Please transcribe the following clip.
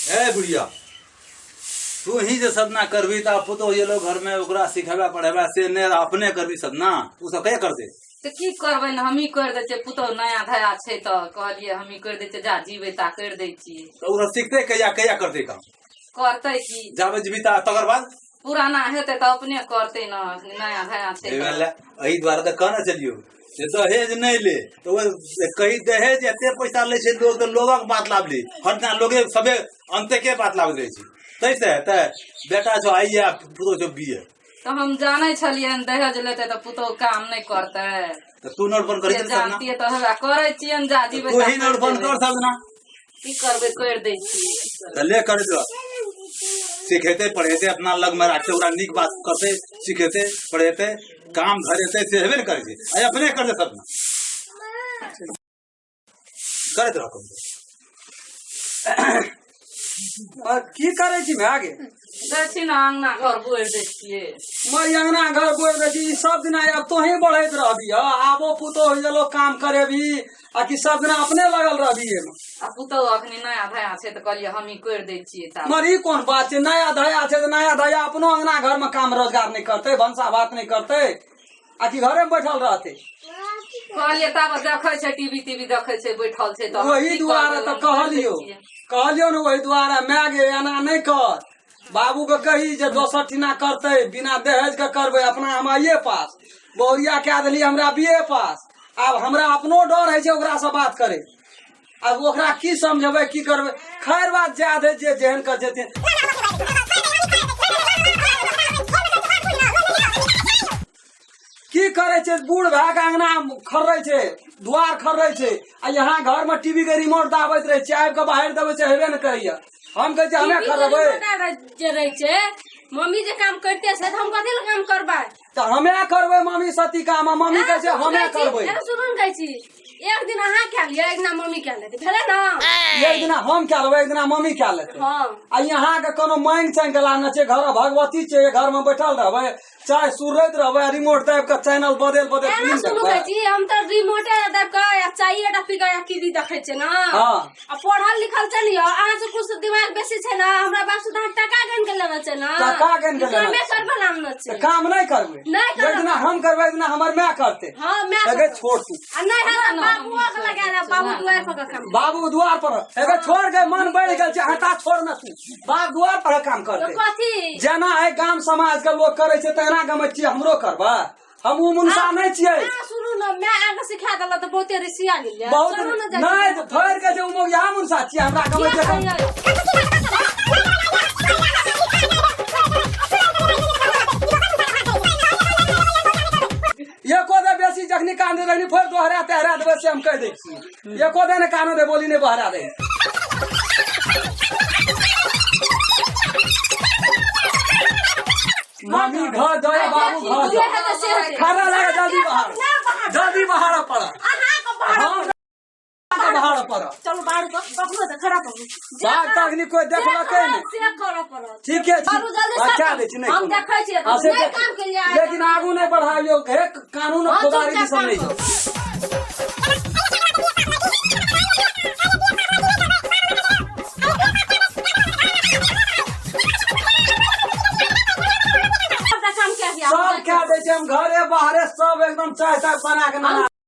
ए बुढ़िया, तू ही जे सदना करबी तऽ पुतोह एलो घर में, ओकरा सिखेबा पढ़ेबा से ने, अपने करबी सदना, उ सब कहिया करतै? तऽ की करबै ने, हमही करि दै छियै। पुतोह नया धया छै तऽ कहलियै हमही करि दै छियै, जा जीबै ता करि दै छियै। तऽ उ सब सिखतै कहिया, कहिया करतै काम? करतै की? जाबे जीबी ता, तकर बाद पुराना हेतै तऽ अपने करतै ने, नया धया छै एहि तऽ। लए एहि दुआरे तऽ कहने छलियौ जे दहेज नहि ले, तऽ ओ कही दहेज एते पैसा लै छै लोग, तऽ लोगक बात लाबली हर दिना लोगे सबे अंते के बात लाबैत रहै छै। ताहिसँ हेतै? बेटा छौ आई ए, पुतोह छौ बी ए। तऽ हम जानै छलियै दहेज लेतै तऽ पुतोह काम नहि करतै। तऽ तू नोट बंद करै से छली सब ना? जानतियै तऽ हमरा करै छियनि, जा जीबै तू ता ही करि नोट बंद देबै। कर सब ना। की करबै, करि दै छियै। तऽ ले करैत रह। सिखेतै पढ़ेतै, अपना लग में राखतै, ओकरा नीक बात करतै, सिखेतै पढ़ेतै, काम धरेतै, से हेबे ने करै छै। आइ अपने करतै सब ना, करैत रह। और की करै छी भए गे? दै छी ने, अङ्गना घर बोरि दै छियै। मर अंगना घर बोल दै छी। ई सब दिना आब तोही बढ़ैत रहबी। आबो पुतोह गेलो काम करेबी आ कि सब दिना अपने लगल रहबी एमे? आ पुतोह अखनी नया धया छै तऽ कहलियै हमही करि दै छियै ता। मर ई कोन बात छै? नया धया छै तऽ नया धया अपनो अंगना घर में काम रोजगार नहि करतै, भनसा भात नहि करतै आ कि घरे में बैठल रहतै? कहलियै ताबत देखै छै टीवी, तीवी देखै छै, बैठल छै तऽ हम ओही की दुआरे करबै, तऽ हम करि दै कहलियौ छियै। कहलियौ ने ओही दुआरे, माय गे, एना नहि कर, बाबू के कही जे दोसर ठिना करतै, बिना दहेज के करबै। अपना हम आइए पास, बहुरिया कए देली हमरा बी ए पास। आब हमरा अपनो डर होइ छै ओकरा से बात करे। आब ओकरा की समझेबै, की करबै? खैर बात जाय दे, जे जेहन कर जेथिन। की करै छै? बूढ़ भए के अंगना खर्रै छै, दुआर खर्रै छै आ यहाँ घर में टीवी के रिमोट दाबैत रहै छै। आबि के बाहर देबै छै, हेबे ने करैया। हम कहै छियै हमे खर्रबै। जे रहै छै मम्मी जे काम करते छै तऽ हम कथी लए काम करबै? तऽ हमे करबै मम्मी सती काम आ मम्मी कहै छै हमे करबै। सुनू ने, कहै छी एक दिन अहाँ कए लिअ, एक दिना मम्मी कए लेतै, भेलै ने? एक दिना हम कए लेबै, एक दिना मम्मी कए लेतै। हँ। आ यहाँ के कोनो मांगि चांगि के लाने छै? घर भगवती छै, घर में बैठल रहबै, चाय सुरैत रहबै आ रिमोट दाबि के चैनल बदल बदल एना फिल्म सुनू, देखबै। कहै छी हम तऽ रिमोटे दाबि कऽ या चाये टा पी कऽ या टीवी देखै छियै ने। हँ। आ पढ़ल लिखल छै ने यौ, अहाँ से कुछ दिमाग बेसी छै ने। हमरा बाप से तऽ अहाँ टका गन के लेने छै ने। टका गनि के ई कामे लेने छै। करबै लानने तऽ छै। काम नहि करबै? नहि करबै। एक दिना हम करबै, एक दिना हमर माय करतै। हँ, माय अगे छोड़ तू। आ नहि है तऽ बाबुओ के लगा दे, बाबू दुआरि पर के काम। बाबू दुआर पर एगे छोड़ के मन बढ़ गेल छै, हटा, छोड़ न तू, बाप दुआर पर काम तऽ करतै। कथी? जेना एहि गाम समाज के लोग करै छै तेना गमै छियै, हमरो करबै। हम उ मुनसा नहि छियै। अहाँ सुनू ने, माय अहाँके सिखा देलक तऽ बहुते रिसिया गेलियै। बहुत चलू ने जाइ नहि छी। फड़ के जे उ मोगिया मुनसा छियै, हमरा गमै किया छै। कहियै? एको दे बेसी जखनी कान दे तखनी फेर दोहरा तेहरा देबै, से हम कहि दै छी। एको दे ने कानो दे बोली नहि बहरा दे। मम्मी घर जाओ या बाबू घर जे जाओ। हेतै से हेतै। खाना लगा, जल्दी बाहर, जल्दी बाहर पड़। अहाँके बाहर। हाँ, बाहर पड़। चलू बाहर कऽ कखनो तऽ खड़ा करू। बाहर तखनी कोई देखलकै नहि। से करऽ पड़त। ठीके छै। बाबू जल्दी हाँ, सब क्या दै छी? नहि हम कोनो। देखै छियै। हाँ, से नहि देख- काम केलियै। लेकिन आगू नहि बढ़ाबियौ हे, कानून हाँ, फौजदारी चुपचाप सब नहि काम जाउ।